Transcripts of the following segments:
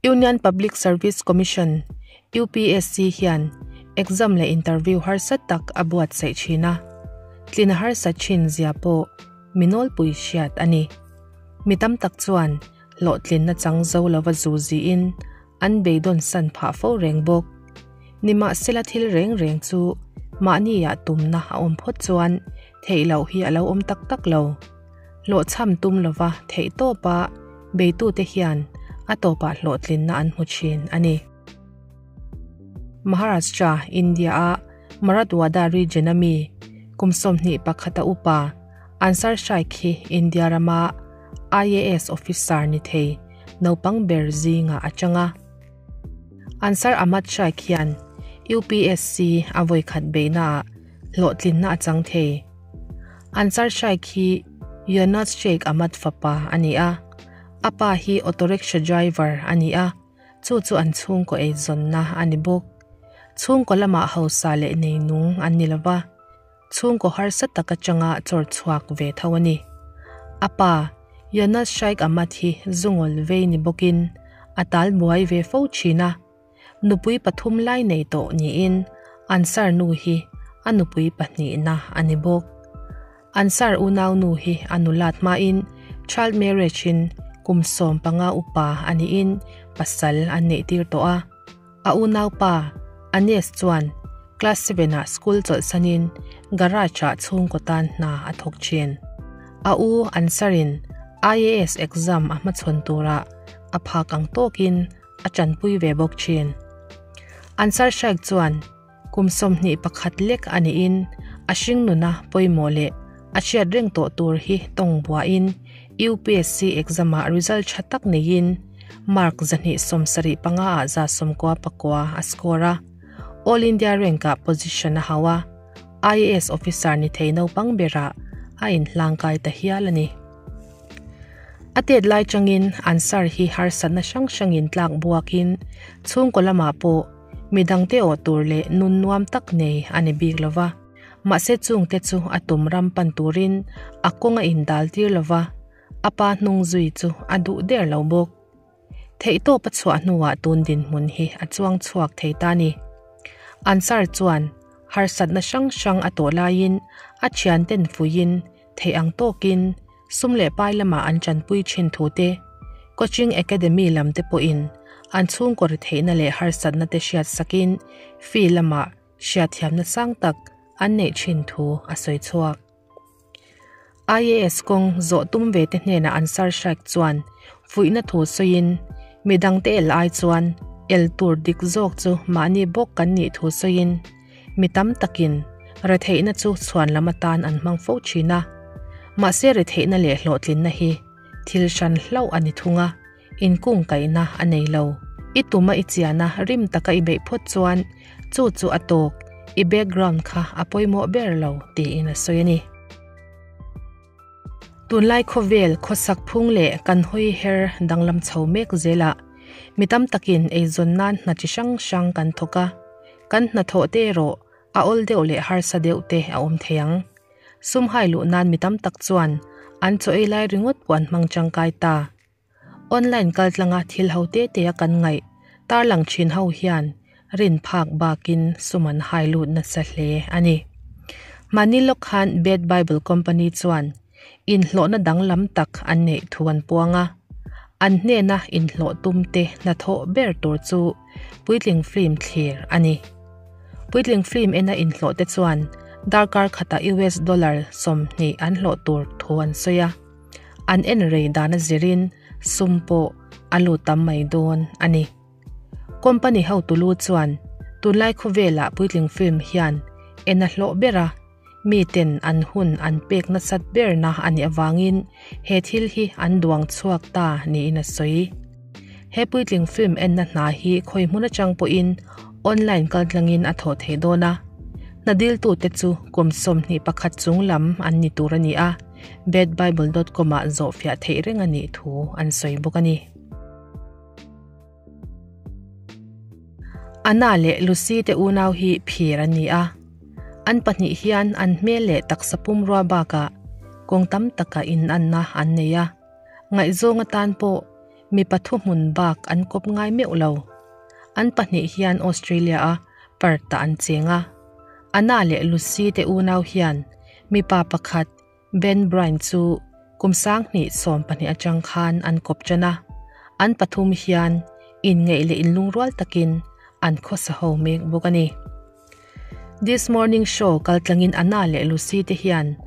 Union Public Service Commission, UPSC, hian exam leh interview harsa tak a buatsaih thin a, tlin a harsa thin zia pawh mi nawlpui hriat a ni. Mi tam tak chuan hlawhtlinna chang zo lova zu ziin an beidawn san phah fo reng bawk. Nimahsela thil reng reng chu mahniah tumna a awm phawt chuan theih loh hi a lo awm tak tak lo. Hlawhchham tum lova theih tawpa beitute hian a tawpah hlawhtlinna an hmu thin a ni. Maharashtra, India-a Marathwada region-a mi kum 21 a upa Ansar Shaikh hi India rama IAS officer ni thei naupang ber zingah a chang a. Ansar Ahmad Shaikh hian UPSC a vawikhat beihnaah hlawhtlinna a chang thei. Ansar Shaikh hi Yunus Sheikh Ahmad fapa a ni a, a pa hi auto rickshaw driver a ni a, chu chu an chhungkaw eizawnna a ni bawk. Chhungkaw lamah hausa leh neinung an ni lova, chhungkaw harsa tak atanga chawr chhuak ve tho a ni. A pa, Yunus Shaikh Ahmad hi zungawl vei ni bawkin a tal buai ve fo thin a, Nupui pathum lai nei tawh niin Ansar nu hi a nupui pahnihna a ni bawk. Ansar unau nu hi a nulat hmain child marriage in kum 15 upa a niin pasal an neih tir tawh a. A unaupa Anes chuan class seven ah school chawlhsanin garage ah chhungkaw tan hna a thawk thin. A u Ansar in IAS exam a hmachhawn turah a phak ang tawkin a tanpui ve bawk thin. Ansar Shaikh chuan kum 21 lek a niin a hring nuna pawimawh leh a hriat reng tawh tur hi tawng buain UPSC exam ah result tha tak neiin mark 275 ah 99 a score a, All India rank ah position a hauh a, IAS officer ni thei naupang berah a inhlangkai ta hial a ni. A tet lai changin Ansar hi harsatna hrang hrangin tlak buakin chhungkaw lamah pawh midangte awh tur leh nun nuam tak nei a ni bik lo va. Mahse chungte chu a tum ram pan turin a kawng a indal tir lo va, a pa hnung zui chu a duh der lo bawk. Theihtawp a chhuah hnuah tun dinhmun hi a chuang chhuak thei ta ni. Ansar chuan harsatna hrang hrang a tawh laiin a thianten fuiin theih ang tawkin sum leh pai lamah an tanpui thin thu te, coaching academy lam te pawhin an chhungkaw ri theihna leh harsatna te hriat sakin fee lamah hriatthiamna sang tak an neih thin thu a sawi chhuak. IAS kawng zawh tum ve te hnenah Ansar Shaikh chuan fuihna thu sawiin midangte el ai chuan el tur dik zawk chu mahni bawk kan nih thu sawiin Mi tam takin retheihna chu chhuan lam atan an hmang fo thin a, mahse retheihna leh hlawhtlinna hi thil hran hlauh a ni thung a, inkungkaihna a nei lo. I tuma i chiana rim taka i beih phawt chuan chu chu a tawk, i background kha a pawimawh ber lo tiin a sawi a ni. Tunlai khawvel khawsak phung leh kan hawi her danglam chho mek zelah mi tam takin eizawn nan hna chi hrang hrang kan thawk a, kan hnathawh te erawh a awl deuh leh harsa deuh te a awm thei ang. Sum hai luh nan mi tam tak chuan an chaw ei lai ringawt pawh an hmang tangkai ta. Online kaltlanga thil ho te te a kan ngaih tarlang thin ho hian rin phak bakin sum an hai lut nasa hle a ni. Mahni lawk khan Bad Bible Company chuan inhlawhna danglam tak an neih thu an puang a. An hnena inhlawh tum te hnathawh ber tur chu puitling film thlir a ni. Puitling film ena inhlawh te chuan darkar khatah US dollar 20 an hlawh tur thu an sawi a. An en rei dan a zirin sum pawh a lut tam mai dawn a ni. Company hotu lu chuan tunlai khawvelah puitling film hian en a hlawh ber a, miten an hun an pek nasat berna a nih avangin he thil hi an duang chhuak ta niin a sawi. He puitling film enna hna hi khawi hmun atang pawhin online kaltlangin a thawh theih dawn a. Hna diltute chu kum 21 chung lam an ni tur a ni a. Badbible dot com ah zawhfiah theih reng a nih thu an sawi bawk a ni. Anna leh Lucy te unau hi phir an ni a. An pahnih hian an hmel leh taksa pumrua bakah kawng tam taka inanna an nei a. Ngaihzawng atan pawh mipa thuhmun bak an kawp ngai meuh lo. An pahnih hian Australia-a Perth-ah an cheng a. Anna leh Lucy te unau hian mipa pakhat Ben Bryant chu kum 2012 atang khan an kawp tan a. An pathum hian inngeih leh inlungrual takin an khawsa ho mek bawk a ni. This Morning Show kaltlangin Anna leh Lucy te hian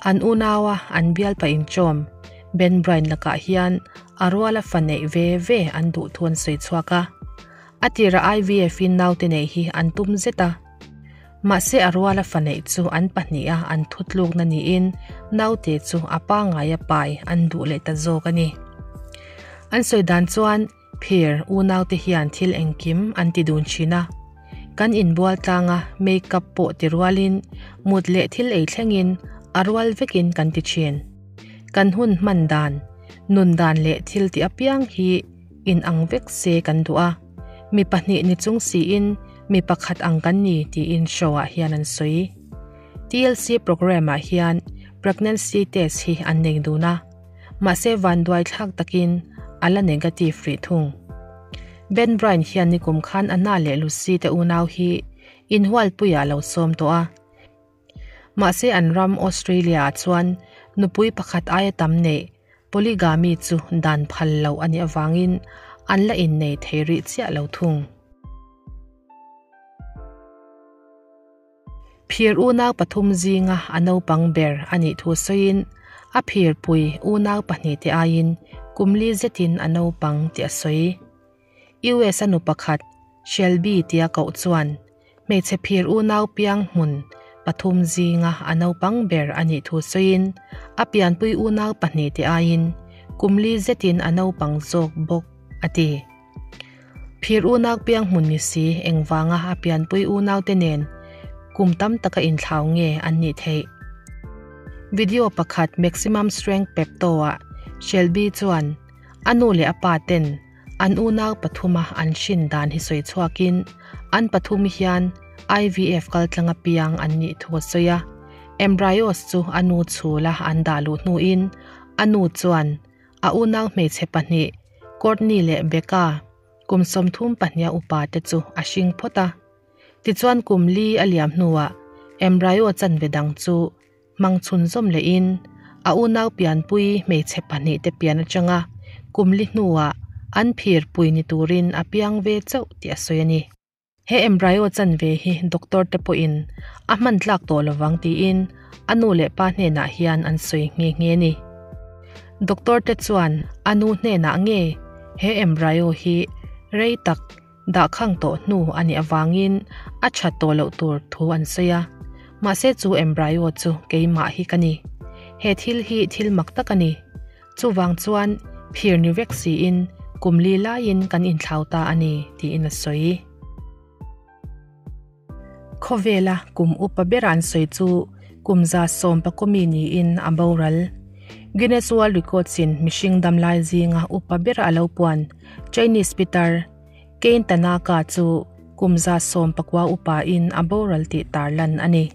an unaua an bialpa inchawm Ben Bryant lakah hian a ruala fa neih ve ve an duh thu an sawi chhuak a. A tira IVF in naute neih hi an tum zet a. Mahse a ruala fa neih chu an pahniha an thutlukna niin naute chu a pangaia pai an duh leh ta zawk a ni. An sawi dan chuan Phir unaute hian thil engkim an ti dun thin a. Kan inbual tlanga make-up pawh ti rualin mut leh thil ei thlengin a rual vekin kan ti thin. Kan hun hman dan, nun dan leh thil tih apiang hi inang vek se kan duh a. Mi pahnih ni chung siin mi pakhat ang kan ni tiin show-ah hian an sawi. TLC programme-ah hian pregnancy test hi an nei dun a. Mahse vanduai thlak takin a la negative rih thung. Ben Bryant hian nikum khan Anna leh Lucy te unau hi inhualpuiah a lo sawm tawh a. Mahse an ram Australia ah chuan nupui pakhat aia tam neih polygamy chu dan phal loh a nih avangin an la innei thei rih chiah lo thung. Phir unau pathum zinga a naupang ber a nih thu sawiin a phirpui unau pahnih te aiin kum li zetin a naupang tih a sawi. US a nu pakhat Shelby tia koh chuan hmeichhe phir unau piang hmun pathum zinga a naupang ber a nih thu sawiin a pianpui unau pahnih te aiin kum li zetin a naupang zawk bawk a ti. Phir unau piang hmun ni si engvanga a pianpui unaute nen kum tam taka inthlau nge an nih theih? Video pakhat Maximum Strength Pepto-ah Shelby chuan a nu leh a pa ten an unau pathuma an hrin dan hi sawi chhuakin an pathum hian IVF kaltlanga piang an nih thu a sawi a. Embryos chu a nu chhula an dah luh hnuin a nu chuan A unau hmeichhe pahnih, Courtney leh Becca, kum 32 upa te chu a hring phawt a. Tichuan kum li a liam hnuah embryo chanve dang chu hmang chhunzawm lehin a unau pianpui hmeichhe pahnih te pian atanga kum li hnuah an phirpui ni turin a piang ve chauh tih a sawi a ni. He embryo chanve hi doctor te pawhin a hman tlak tawh lovang tiin a nu leh pa hnenah hian an sawi nghe nghe a ni. Doctor te chuan a nu hnenah nge he embryo hi rei tak dahkhang tawh hnu a nih avangin a that tawh loh tur thu an sawi a. Mahse chu embryo chu keimah hi ka ni. He thil hi thil mak tak a ni. Chuvang chuan phir ni vek siin kum li laiin kan inthlau ta a ni, tiin a sawi. Khawvela kum upa bera an sawi chu kum 18 mi niin a boral. Guinness World Records-in mihring damlai zinga upa bera a lo puan Chinese pitar Kane Tanaka chu kum 19 upain a boral tih tarlan a ni.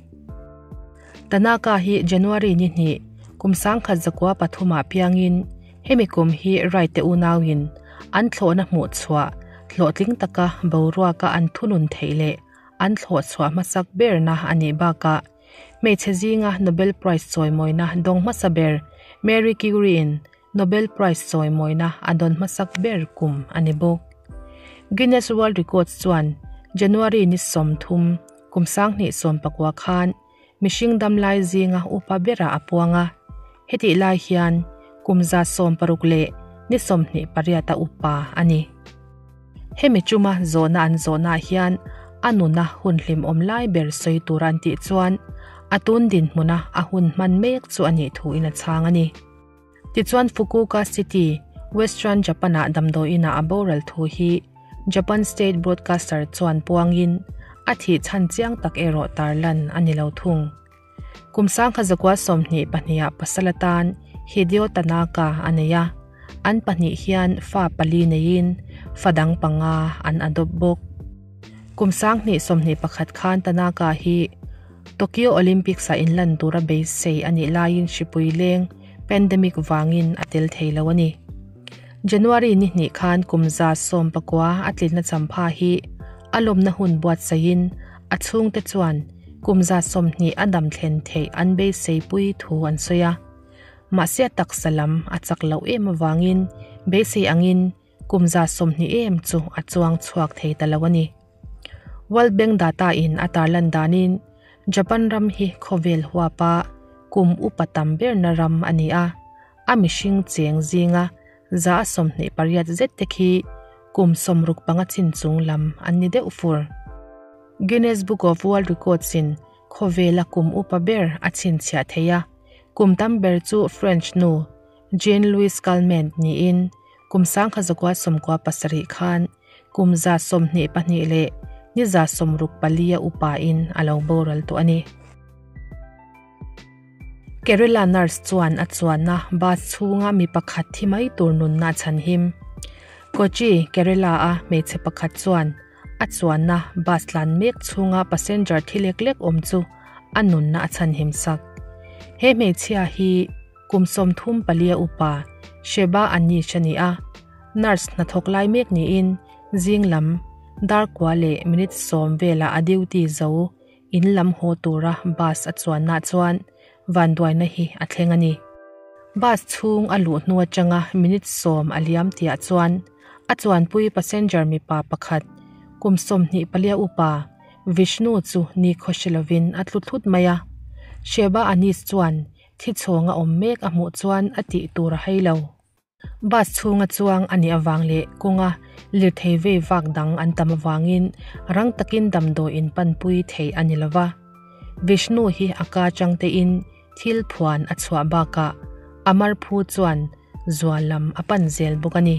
Tanaka hi January ni hnih, kum 1903 ah piangin hemi kum hi Wright te unauin an thlawhna hmuh chhuah hlawhtling taka boruaka an thunun theih leh an thlawh chhuah hmasak berna a nih bakah hmeichhe zinga Nobel Prize chawimawina dawng hmasa ber Marie Curie-in Nobel Prize chawimawina a dawn hmasak ber kum a ni bawk. Guinness World Records chuan January ni 30, kum 2019 khan mihring damlai zinga upa berah a puang a, hetih lai hian kum 60 leh ni 28 a upa a ni. Hemi chuma zawhna an zawhnaah hian a nuna hun hlimawm lai ber sawi tur an tih chuan a tun dinhmuna a hun hman mek chu a nih thuin a chhang a ni. Tichuan Fukuoka City, Western Japan-ah damdawiinah a boral thu hi Japan State Broadcaster chuan puangin a thih chhan chiang tak erawh tarlan a ni lo thung. Kum 1922 ah pasal atan Hideo Tanaka a nei a, an pahnih hian fa pali neiin fa dang panga an adopt bawk. Kum 2021 khan Tanaka hi Tokyo Olympics-ah inlan tura beisei a nih laiin hripui leng, pandemic, vangin a tel thei lo a ni. January ni hnih khan kum 190 a tlinna champha hi a lawmna hun buatsaihin a chhungte chuan kum 120 a dam thlen theih an beiseipui thu an sawi a. Mahse a taksa lam a chak loh em avangin beisei angin kum 120 em chu a chuang chhuak thei ta lo a ni. World Bank data in a tarlan danin Japan ram hi khawvel huapa kum upa tam berna ram a ni a, a mihring cheng zinga 28% zet te khi kum 65 chin chung lam an ni deuh fur. Guinness Book of World Records in khawvela kum upa ber a chhinchhiah thei a, kum tam ber chu French nu Jean-Louis Calment niin kum 1997 khan kum 122 leh ni 64 a upa in a lo boral tawh a ni. Kerala nurse chuan a chuanna bus chhunga mi pakhat thi mai tur nunna a chhan him. Kochi, Kerala a hmeichhe pakhat chuan a chuanna bus tlan mek chhunga passenger thi lek lek awm chu a nunna a chhan him sak. He hmeichhia hi kum 34 a upa Sheba Anish a ni a, nurse hnathawk lai mek niin zing lam dar kua leh minute 10 vela a duty zo in lam haw tura bus a chuanna chuan vanduaina hi a thleng a ni. Bus chhung a luh hnu atanga minute 10 a liam tiah chuan a chuanpui passenger mipa pakhat kum 24 upa Vishnu chu ni khawhrilovin a tlu thut mai a. Sheba Anis chuan thi chhawnga awm mek a hmuh chuan a tih tur a hei lo. Bus chhunga chuang a nih awang leh kawnga lirthei vei vak dang an tam awangin rang takin damdawiin panpui thei a ni lova. Vishnu hi a ka changte in thil phuan a chhuah bakah Amar phu chuan zual lam a pan zel bawk a ni.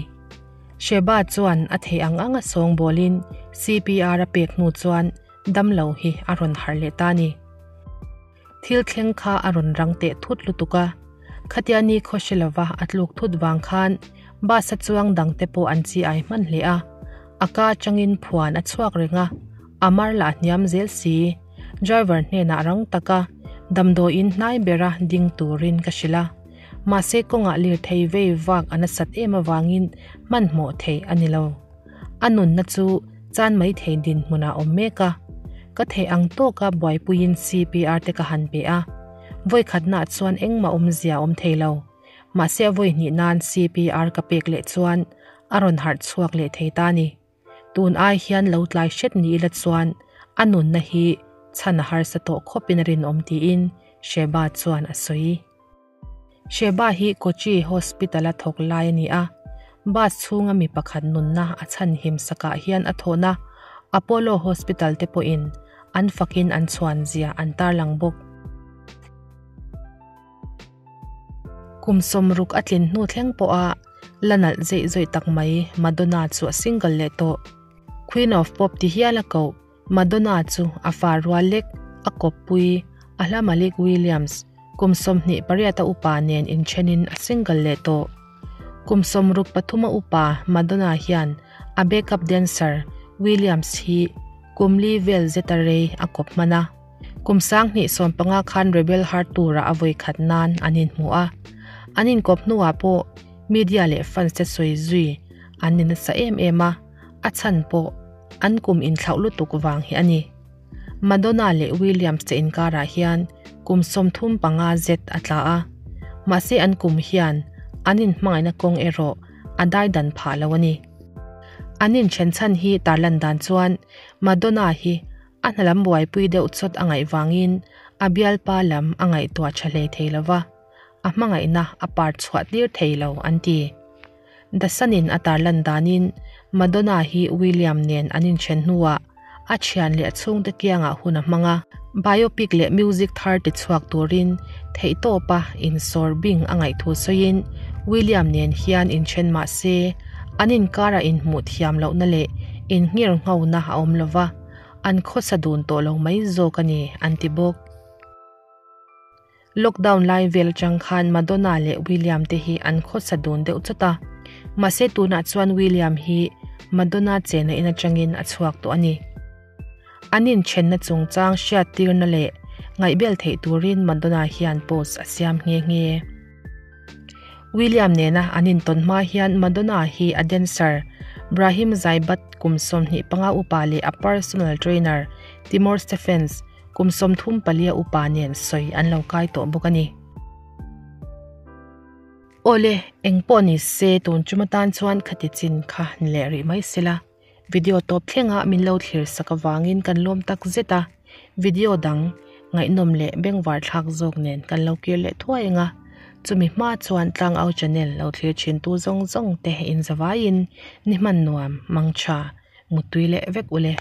Sheba chuan a thei ang anga sawng bawlin CPR a pek hnu chuan damlo hi a rawn harh leh ta ni. Thil thleng kha a rawn rang teh thut lutuk a, khatia ni khawhrilova a tluk thut wang khan bus a chuang dang te pawh an chi ai hman hle a, a ka changin phuan a chhuak reng a, Amar lah hniam zel si. Driver hnenah rang taka damdawiin hnai bera ding turin ka hrilh a, mahse kawngah lirthei vei vak an a sat em awangin hmanhmawh thei a ni lo. A nunna chu chan mai thei din hmunah awm mek a, ka thei ang tawka buaipuiin CPR te ka han pe a, voi khatna chuan engmah awmzia awm thei lo. Mahse a voi hnih nan CPR ka pek leh chuan a rawn harh chhuak leh thei ta ni. Tun ai hian lo tlai hret ni ila chuan a nunna hi chan a harsa tawh khawpin a rinawm tiin Sheba chuan a sawi. Sheba hi Kochi Hospital a thawk lai a ni a, bus chhunga mi pakhat nunna a chhan him sakah hian a thawhna Apollo Hospital te pawhin an fakin an chhuan zia an tarlang bawk. Kum 60 a tlin hnu thleng pawh a lanalh zeih zawih tak mai Madonna chu a single leh tawh. Queen of Pop ti hial a koh Madonna chu a fa rual lek a kawppui a hla Malik Williams kum 28 a upa nen inthenin a single leh tawh. Kum 63 a upa Madonna hian a backup dancer Williams hi kum li vel zeta rei a kawp hman a. Kum 2015 khan Rebel Heart Tour-a a voi khat nan an inhmu a. An inkawp hnuah pawh media leh fans te sawi zui an ni nasa em em a, a chhan pawh an kum inthlauh lutuk wang hi a ni. Madonna leh Williams te inkarah hian kum 35 zet a tla a, mahse an kum hian an inhmangaihna kawng erawh a daidan phah lo a ni. An inthen chhan hi tarlan dan chuan Madonna hi a hna lam buaipui deuh chawt a ngaih wangin a bialpa lam a ngaihtuah tha hlei thei lova, a hmangaihna a par chhuah tir thei lo an ti. The Sun-in a tarlan danin Madonna hi William nen an inthen hnuah a thian leh a chhungte kiangah hun a hmang a, biopic leh music thar ti chhuak turin theihtawpa insawr bing a ngaihthu sawiin William nen hian inthen mahse an inkarah inhmuh thiam lohna leh inngir ngauna a awm lova, an khawsa dun tawh lo mai zawk a ni an ti bawk. Lockdown lai vel atang khan Madonna leh William te hi an khawsa dun deuh chawt a, mahse tunah chuan William hi Madonna chena in atangin a chhuak tawh a ni. An inthenna chungchang hriat tirna leh ngaihbel theih turin Madonna hian post a siam nghe nghe. William nena an intawn hma hian Madonna hi a dancer Brahim Zaibat kum 25 upa leh a personal trainer Timor Steffens kum 34 upa nen sawi an lo kai tawh bawk a ni. Awle, engpawh ni se tun chuma tan chuan khati chin kha ni leh rih mai sela. Video tawp thlenga min lo thlir sak avangin kan lawm tak zet a, video dang ngaihnawm leh bengvar thlak zawk nen kan lo kir leh thuai ang a, chumi hma chuan Tlangau channel lo thlir thin tu zawng zawng te in zavaiin ni hman nuam, mangtha, muttui leh vek ule.